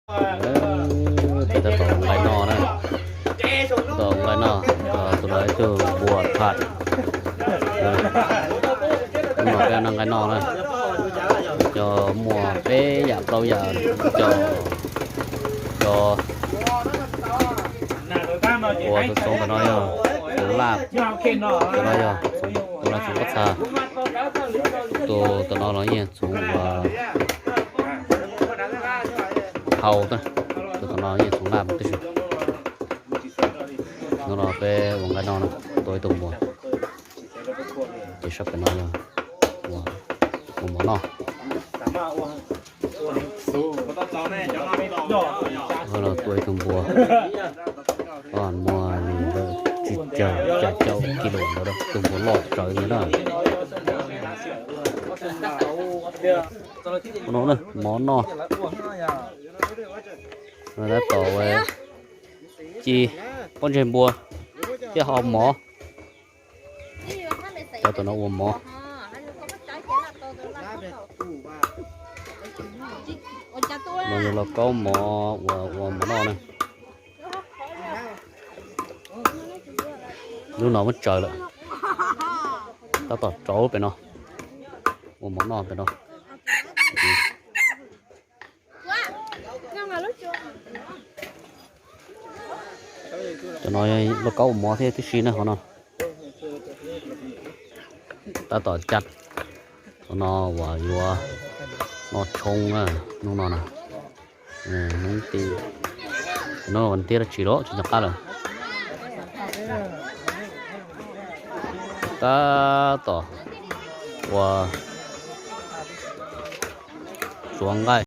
Peb tab tom nqaij noj na, tab tom nqaij noj, tus no ib tug npua phaj. Hnub no peb noj nqaij noj na, cov muaj peb yam plaub yam, cov, cov ua txoov ntawm no yog txoov laj, tus no yog tus laj txoov pob txha, tus ntawm no los yeej txoov uas hau na, tus ntawm no yeej txoov laj tib si. Hnub no peb ua nqaij noj na, tua ib tug npua. Ces sab pem no yog ua mov noj. Tua ib tug npua, muaj li ntawm tsib caug, xya caum kis lus ntawd, tus npua loj tsawv ntawd na. Ua no mov noj. Tab tom ci pob ntseg npua thiab ho mov. Cov tus no ua mov. No yog lauj kaub mov uas ua mov noj na. Lub no muab tsaws lawm, tab tom rauv pem no, ua mov noj pem no. Cov no lauj kaub ua mov thiab tib si na, qhov no tab tom cab. Tus no uas yuav noj tshoob na, hnub no na. Hnub ti, hnub tiab dab tsi los tsis nco qab lawm. Tab tom ua tsuav nqaij.